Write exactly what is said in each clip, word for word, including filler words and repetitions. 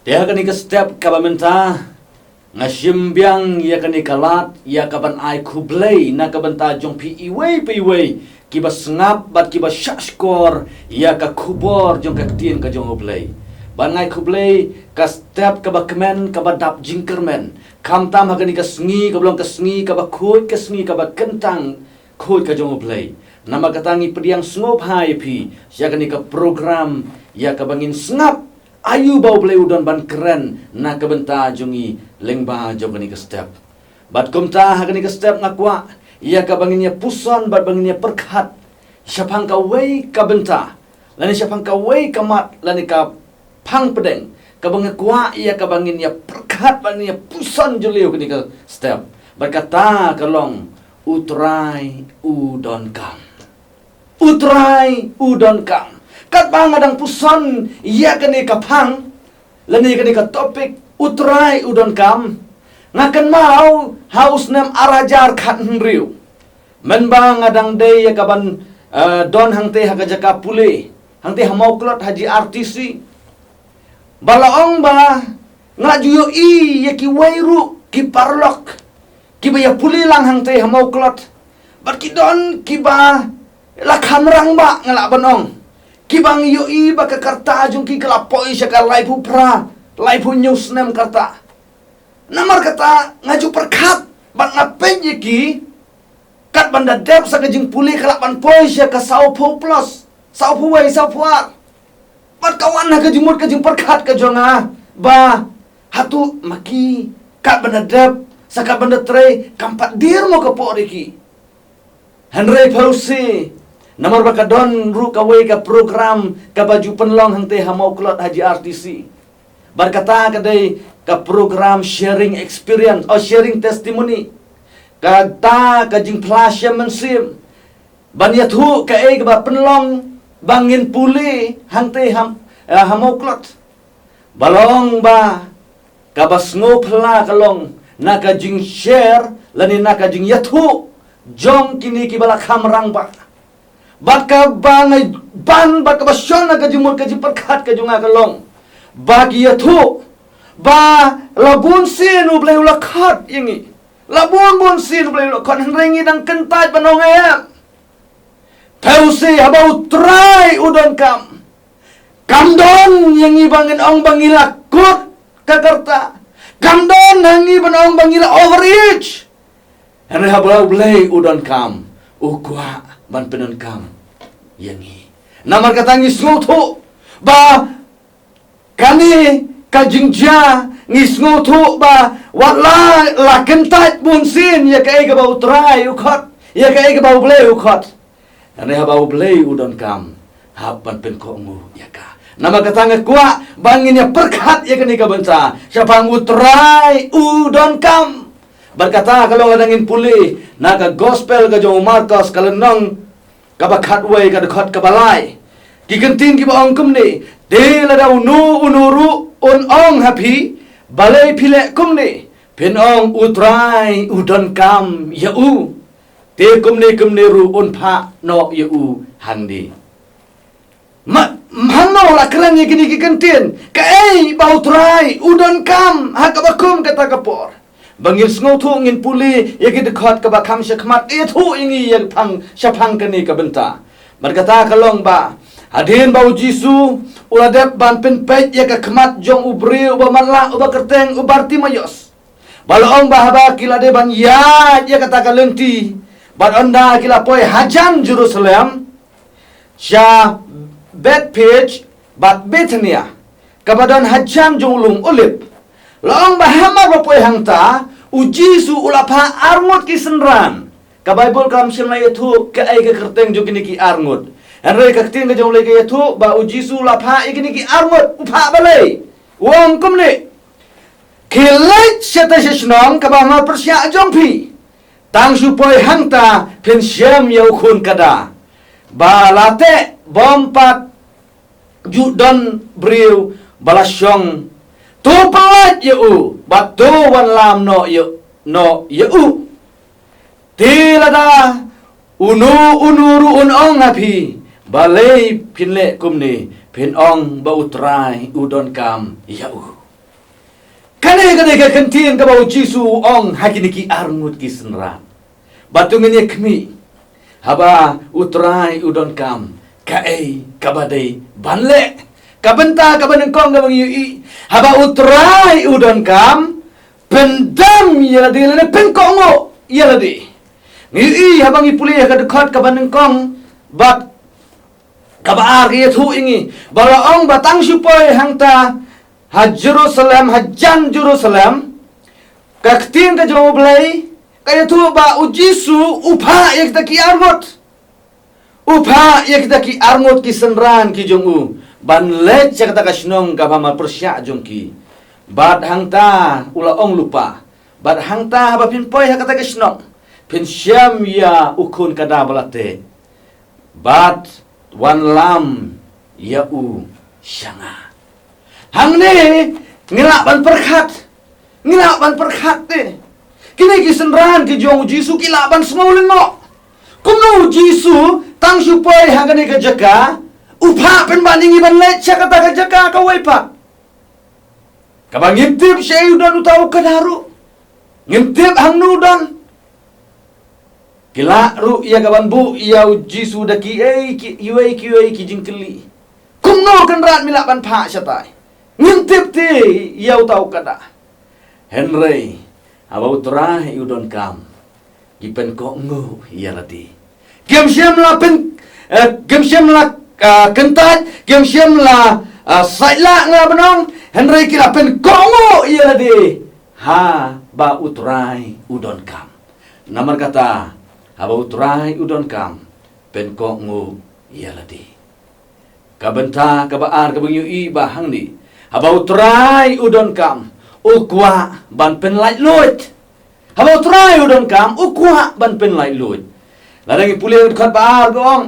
Ïa kane ka step kaba mynta, nga shim biang ïa kane ka lad, ïa kaban ai khublei na ka bynta jong phi iwei pa iwei, kiba sngap bad kiba shahshkor ïa ka khubor jong ka ktien ka jong U Blei. Ban ai khublei, ka step kaba kmen, kaba dap jingkyrmen. Khamtam ha kane ka sngi, kaba long ka sngi kaba khuid, ka sngi kaba kyntang khuid ka jong U Blei. Namar kata ngi pdiang sngewbha ïa phi sha kane ka program, ïa kaba ngin sngap aïu ba U Blei u don ban kren na ka bynta jong ngi lyngba jong kane ka step. Bad kumta ha kane ka step nga kwah ïa kaba ngin ïa puson bad ba ngin ïa pyrkhat shaphang kawei ka bynta, lane shaphang kawei ka mat, lane ka phang pdeng, kaba nga kwah ïa kaba ngin ïa pyrkhat bad ngin ïa puson jylliew kane ka step. Bad kata ka long, U Trai u donkam. U Trai u donkam. Katba nga dang puson ïa kane ka phang, lane kane ka topic, U Trai u donkam, nga kynmaw ha u snem ar hajar khathynriew, mynba nga dang dei ïa kaban, eh, don hangtei ha ka jaka pule, hangtei ha Mawklot ha G R T C. Ba la ong ba nga la ju ïohi ïa kiwei ruh ki paralok kiba ïa pule lang hangtei ha Mawklot. Bad ki don kiba la kham rangbah, nga lah ban ong, kiba ngi ïohi ba ka karta jong ki ka la poi sha ka laiphew phra, laiphew hynñiew snem karta. Namar kata nga ju pyrkhat bad nga peit ïa ki, kat ban da dep sa ka jingpule ka lah ban poi sha ka sawphew plus, sawphew wei, sawphew ar. Bad ka wan ha ka jingmut ka jingpyrkhat ka jong nga ba, hato ma ki, kat ban da dep sa kat ban da trei, kam pat dier mo ka por ïa ki? Hynrei phi sngewthuh, namar ba ka don ruh kawei ka program kaba ju pynlong hangtei ha Mawklot ha G R T C. Bad kata ka dei ka program sharing experience, oh, sharing testimony. Kata ka jingphla shem mynsiem ban ïathuh kaei kaba pynlong ba ngin pule hangtei ha, eh, ha Mawklot. Ba long ba kaba sngewphylla ka long na ka jingshare lane na ka jingïathuh jong kine kiba la kham rangbah. Bad kaba ngi ban, bad kaba shon na ka jingmut ka jingpyrkhat ka jong nga ka long ba ki ïathuh ba la bun sien U Blei u la khot ïa ngi. La bun bun sien U Blei u la khot, hynrei ngi dang kyntait ban ong em. Phi sngewthuh, haba U Trai u donkam, kam don ïa ngi ba ngin ong ba ngi la kut ka karta. Kam don ha ngi ban ong ba ngi la overreach. Hynrei haba U Blei u donkam, u kwah ban pyndonkam ïa ngi. Namar kata ngi sngewthuh ba kane ka jingjia, ngi sngewthuh ba wat la, la kyntait bun sien ïa kaei kaba U Trai u khot, ïa kaei kaba U Blei u khot, hynrei haba U Blei u donkam, hap ban pynkohnguh ïa ka. Namar kata nga kwah ba ngin ïa pyrkhat ïa kane ka bynta shaphang U Trai u donkam. Bad kata ka long lada ngin pule na ka gospel ka jong u Markos, ka lynnong kaba khatwei, ka dkhot kaba lai. Ki ktien kiba ong kumne: Te lada uno uno ruh un ong ha phi, balei phi leh kumne? Phin ong, U Trai u donkam ïa u. Te kumne kumne ruh un phah noh ïa u hangne. Ma, mano la kren ïa kine ki ktien? Kaei ba U Trai u donkam ha kaba kum kata ka por? Ba ngin sngewthuh, ngin pule ïa ki dkhot kaba kham shakhmat, ïathuh ïa ngi ïa phang, shaphang kane ka bynta. Bad kata ka long ba hadien ba U Jisu u la dep ban pynpeit ïa ka khmat jong u briew uba matlah, uba kyrteng u Bartimaios. Ba la ong ba haba ki la dei ban ïaid ïa kata ka lynti, bad ynda ki la poi hajan Jerusalem, sha Bethphage bad Bethania, kaba don hajan jong u lum Olib. La ong ba hamar ba poi hangta, U Jisu u la phah arngut ki synran. Ka Baibl kam shym la ïathuh kaei ka kyrteng jong kine ki arngut. Hynrei ka ktien ka jong U Blei ka ïathuh ba U Jisu u la phah ïa kine ki arngut, u phah balei? U ong kumne: Khie leit shatei sha shnong kaba marpyrshah jong phi. Tang shu poi hangta phin shem ïa u khun kada, ba la teh bym pat ju don briew ba la shong. To pyllait ïa u bad to wanlam noh ïa, noh ïa u. Te lada uno uno ruh un ong ha phi, balei phin leh kumne? Phin ong ba U Trai u donkam ïa u. Kane ka dei ka kyntien kaba u Jisu u ong ha kine ki arngut ki synran. Bad to ngin ïa khmih, haba u Trai u donkam, kaei kaba dei ban leh. Ka bynta kaba nyngkong kaba ngi ïohi, haba u Trai u donkam, pyndem ïa lade lane pynkohnguh ïa lade. Ngi ïohi haba ngi pule ïa ka dkhot kaba nyngkong bad kaba ar, ka ïathuh ïa ngi ba la ong ba tang shu poi hangta ha Jerusalem, hajan Jerusalem, ka ktien ka jong U Blei ka ïathuh ba u Jisu u phah ïa kita ki arngut. U phah ïa kita ki arngut ki synran ki jong u ban leit sha kata ka shnong kaba marpyrshah jong ki. Bad hangta u la ong lypa, bad hangta haba phin poi ha kata ka shnong, phin shem ïa u khun kada ba la teh, bad wanlam ïa u sha nga. Hangne ngi lah ban pyrkhat, ngi lah ban pyrkhat te. Kine ki synran ki jong u Jisu ki lah ban sngew lyngngoh. Kumno u Jisu tang shu poi ha kane ka jaka, u phah pynban ïa ngi ban leit sha kata ka jaka kawei pat, kaba ngim tip shaei u don uta u kada ruh. Ngim tip hangno u don. Ki lah ruh ïa ka ban buh ïa u Jisu da kiei kiwei kiwei ki jingkylli. Kumno Kynrad me lah ban phah shatai? Ngim tip te ïa uta u kada. Hynrei haba u Trai u donkam, ki pynkohnguh ïa lade. Kim shym la pyn, eh, kim shym la, ah, kyntait, kim shym la, ah, saitlah nga bnong, hynrei ki la pynkohnguh ïa lade haba u Trai u donkam. Namar kata, haba u Trai u donkam, pynkohnguh ïa lade. Ka bynta kaba ar kaba ngi ïohi ba hangne, haba u Trai u donkam, u kwah ban pynlaitluid. Haba u Trai u donkam, u kwah ban pynlaitluid. Lada ngi pule dkhot ba ar ka ong,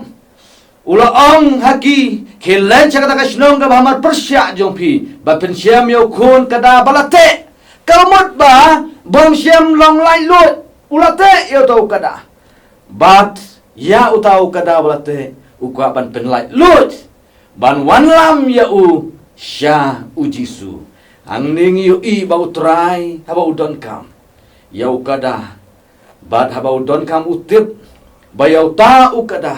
u la ong ha ki, khie leit sha kata ka shnong kaba marpyrshah jong phi, ba phin shem ïa u khun kada ba la teh. Ka mut ba bym shym long laitluid, u la teh ïa uta u kada. Bad ïa uta u kada ba la teh, u kwah ban pynlaitluid, ban wanlam ïa u sha u Jisu. Hangne ngi ïohi ba u Trai haba u donkam ïa u kada, bad haba u donkam u tip ba ïa uta u kada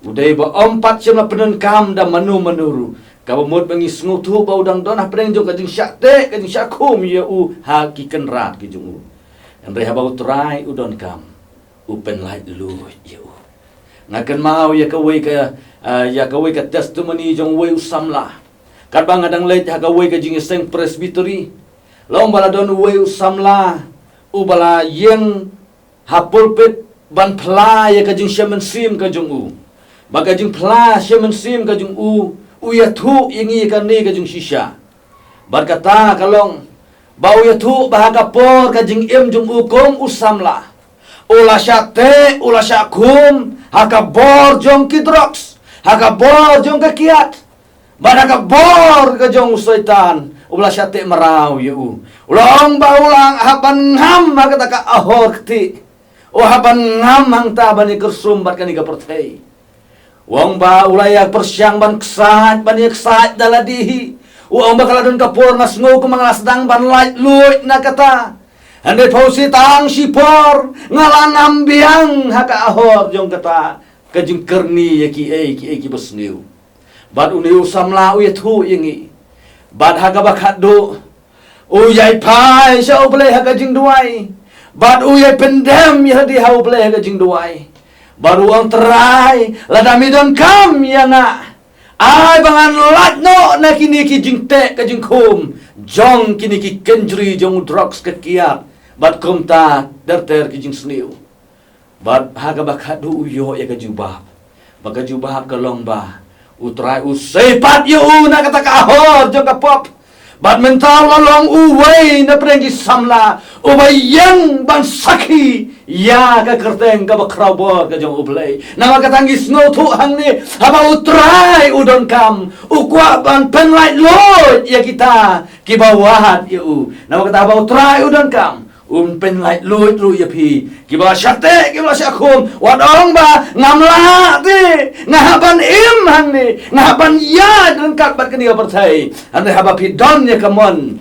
u dei ba ym pat shym la pyndonkam da mano mano ruh. Kaba mut ba ngi sngewthuh ba u dang don hapdeng jong ka jingshah teh ka jingshah khum ïa u ha ki kynrad ki jong u. Hynrei haba u Trai u donkam, u pynlaitluid ïa u. Nga kynmaw ïa kawei ka, ah, ïa kawei ka testimony jong uwei u samla. Katba nga dang leit ha kawei ka jingïaseng Presbytery, long ba la don uwei u samla uba la ïeng ha pulpit ban phla ïa ka jingshem mynsiem ka jong u. Ba ka jingphla shem mynsiem ka jong u, u ïathuh ïa ngi ïa kane ka jingshisha. Bad kata ka long ba u ïathuh ba ha ka por ka jingim jong u kum u samla, u la shah teh, u la shah khum ha ka bor jong ki drugs, ha ka bor jong ka kiad, bad ha ka bor ka jong u Soitan uba la shah teh mraw ïa u. U la ong ba u la hap ban ngam ha kata ka ahor kti, u hap ban ngam hangta ban ïa kyrsum bad kane ka pyrthei. U ong ba u la ïa pyrshang ban ksaid, ban ïa ksaid da lade hi. U ong ba ka la don ka por nga sngew kumba nga la sdang ban laitluid na kata. Hynrei phi shu tang shipor nga la ngam biang ha ka ahor jong kata ka jingkyrni ïa kiei kiei kiba sniew. Bad une u samla u ïathuh ïa ngi. Bad ha kaba khatduh, u ïai phai sha U Blei ha ka jingduwai. Bad u ïai pyndem ïa lade ha U Blei ha ka jingduwai. Bad u ong, Trai, lada me donkam ïa nga, ai ba ngan lait noh na kine ki jingteh ka jingkhum jong kine ki kynjri jong u drugs, ka kiad, bad kumta ter ter ki jingsniew. Bad ha kaba khatduh u ïoh ïa ka jubab. Ba ka jubab ka long ba U Trai u sei pat ïa u na kata ka ahor jong ka pop. Bad mynta u la long uwei na pdeng ki samla uba ïeng ban sakhi ïa ka kyrteng kaba khraw bor ka jong U Blei. Namar kata ngi sngewthuh hangne, haba U Trai u donkam, u kwah ban pynlaitluid ïa kita kiba wad ïa u. Namar kata haba U Trai u donkam, un pynlaitluid ruh ïa phi. Kiba la shah teh, kiba la shah khum, wat ong ba ngam lah te, nga hap ban im hangne, nga hap ban ïaid ryngkat bad kane ka pyrthei. Hynrei haba phi don ïa ka mon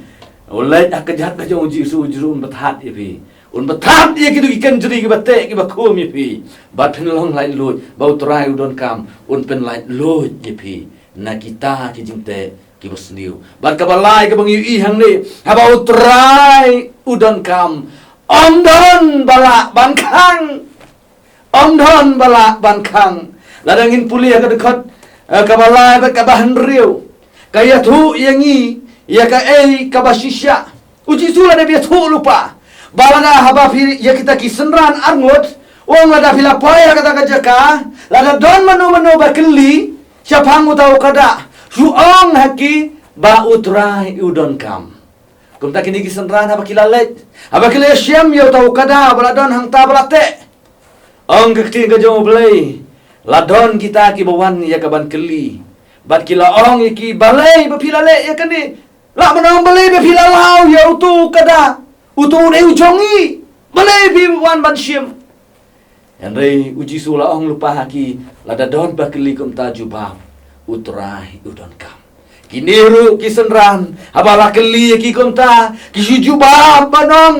U leit ha ka jaka jong u Jisu, u Jisu un pynthat ïa phi. Un pynthat ïa kito ki kynjri kiba teh kiba khum ïa phi. Bad phin long laitluid, ba U Trai u donkam un pynlaitluid ïa phi na kita ki jingteh kiba sniew. Bad kaba lai kaba ngi ïohi hangne, haba U Trai u donkam, ym don ba lah ban khang. Ym don ba lah ban khang. Lada ngin pule ha ka dkhot, eh, kaba lai bad kaba hynriew, ka ïathuh ïa ngi ïa kaei kaba shisha. U Jisu lada ba ïathuh lypa, ba lada haba phi, ïa kita ki synran arngut, u ong lada phi la poi ha kata ka jaka, lada don mano mano ba kylli shaphang uta u kada, shu ong ha ki ba U Trai u donkam. Kumta kine ki synran haba ki la leit, haba ki la ïashem ïa uta u kada ba la don hangta ba la teh, ong ka ktien ka jong U Blei, la don kita kiba wan ïa ka ban kylli. Bad ki la ong ïa ki, balei ba phi la leh ïa kane? Lah ban ong, balei ba phi la law ïa uto u kada? Uto u dei u jong ngi. Balei phi wan ban shim? Hynrei U Jisu la ong lypa ha ki, lada don ba kylli kumta, jubab, U Trai u donkam. Kine ruh ki synran, haba la kylli ïa ki kumta, ki shu jubab ban ong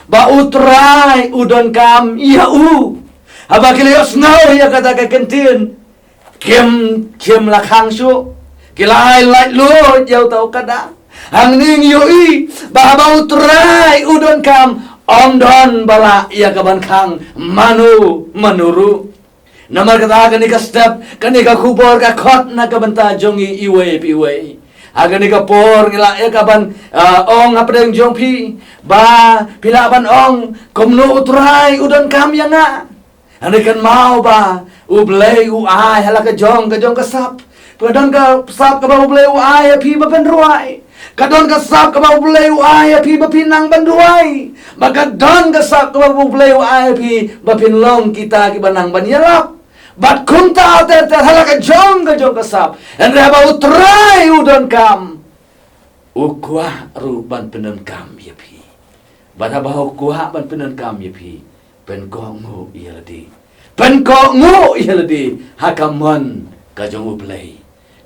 ba U Trai u donkam ïa u. Haba ki la ïohsngew ïa kata ka ktien, kim, kim la khang shuh. Ki la ai laitluid ïa uta u kada. Hangne ngi ïohi ba haba U Trai u donkam, ym don ba lah ïa ka ban khang mano mano ruh. Namar kata kane ka step, kane ka khubor ka khot na ka bynta jong ngi iwei pa iwei. Ha kane ka por ngi lah ïa ka ban, ah, ong hapdeng jong phi, ba phi lah ban ong, kumno U Trai u donkam ïa nga? Hynrei kynmaw ba U Blei u ai ha la ka jong ka jong ka sap. Ka don ka sap kaba U Blei u ai ha phi ba phin rwai. Ka don ka sap kaba U Blei u ai ha phi ba phin nang ban duwai. Ba ka don ka sap kaba U Blei u ai ha phi ba phin long kita kiba nang ban ïalap. Bad kumta ter ter ha la ka jong ka jong ka sap. Hynrei haba U Trai u donkam, u kwah ruh ban pyndonkam ïa phi. Bad haba u kwah ban pyndonkam ïa phi, pynkohnguh ïa lade. Pynkohnguh ïa lade ha ka mon ka jong U Blei.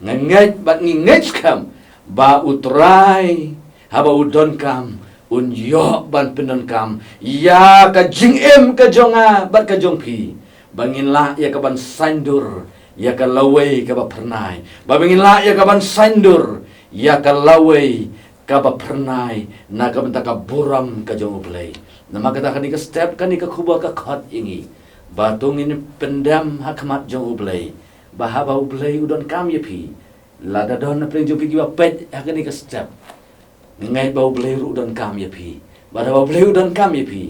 Nga ngeit bad ngi ngeit skhem ba U Trai haba u donkam, un ïoh ban pyndonkam ïa ka jingim ka jong nga bad ka jong phi. Ba ngin lah ïa ka ban saiñdur ïa ka lawei kaba phyrnai. Ba ngin lah ïa ka ban saiñdur ïa ka lawei kaba phyrnai na ka bynta ka burom ka jong U Blei. Namar kata kane ka step, kane ka khubor ka khot ïa ngi ba to ngin pyndem ha khmat jong U Blei, ba haba U Blei u donkam ïa phi, lada don hapdeng jong phi kiba peit ha kane ka step, nga ngeit ba U Blei ruh u donkam ïa phi. Bad haba U Blei u donkam ïa phi,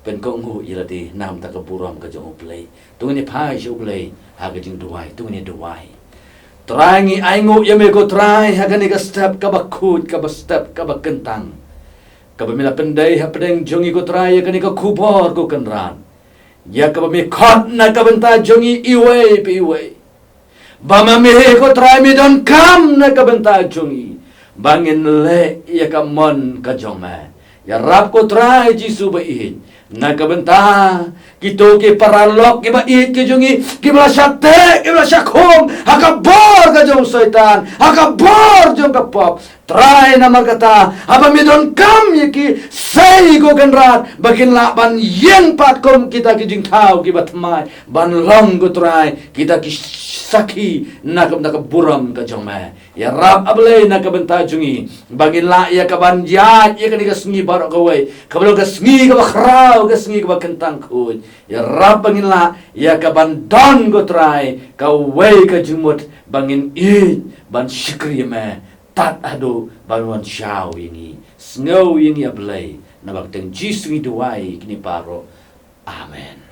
pynkohnguh ïa lade na ka bynta ka burom ka jong U Blei. To ngin ïa phai sha U Blei ha ka jingduwai, to ngin ïa duwai. Trai, ngi ainguh ïa me ko Trai ha kane ka step kaba khuid, kaba step kaba kyntang, kaba me la pyndei hapdeng jong ngi ko Trai ïa kane ka khubor ko Kynrad, ïa kaba me khot na ka bynta jong ngi iwei pa iwei. Ba ma me ko Trai me donkam na ka bynta jong ngi, ba ngin leh ïa ka mon ka jong me. Ïarap ko Trai Jisu ba ïeit, na ka bynta kito ki paralok kiba ïeit ki jong ngi, kiba la shah teh, kiba la shah khum ha ka bor ka jong Soitan, ha ka bor jong ka pop. Trai, namar kata haba me donkam ïa ki, sei ko Kynrad ba kin lah ban ïeng pat kum kita ki jingthaw kiba thymmai, ban long ko Trai kita ki sakhi na ka bynta ka burom ka jong me. Ïarap A Blei na ka bynta jong ngi, ba ngin lah ïa ka ban ïaid ïa kane ka sngi baroh kawei, kaba long ka sngi kaba khraw, ka sngi kaba kyntang khuid. Ïarap ba ngin lah ïa ka ban don ko Trai kawei ka jingmut ba ngin ïeit ban shakri ïa me tad haduh ba me wan shaw ïa ngi. Sngew ïa ngi A Blei, na ka bynta Jisu ngi duwai kine baroh. Amen.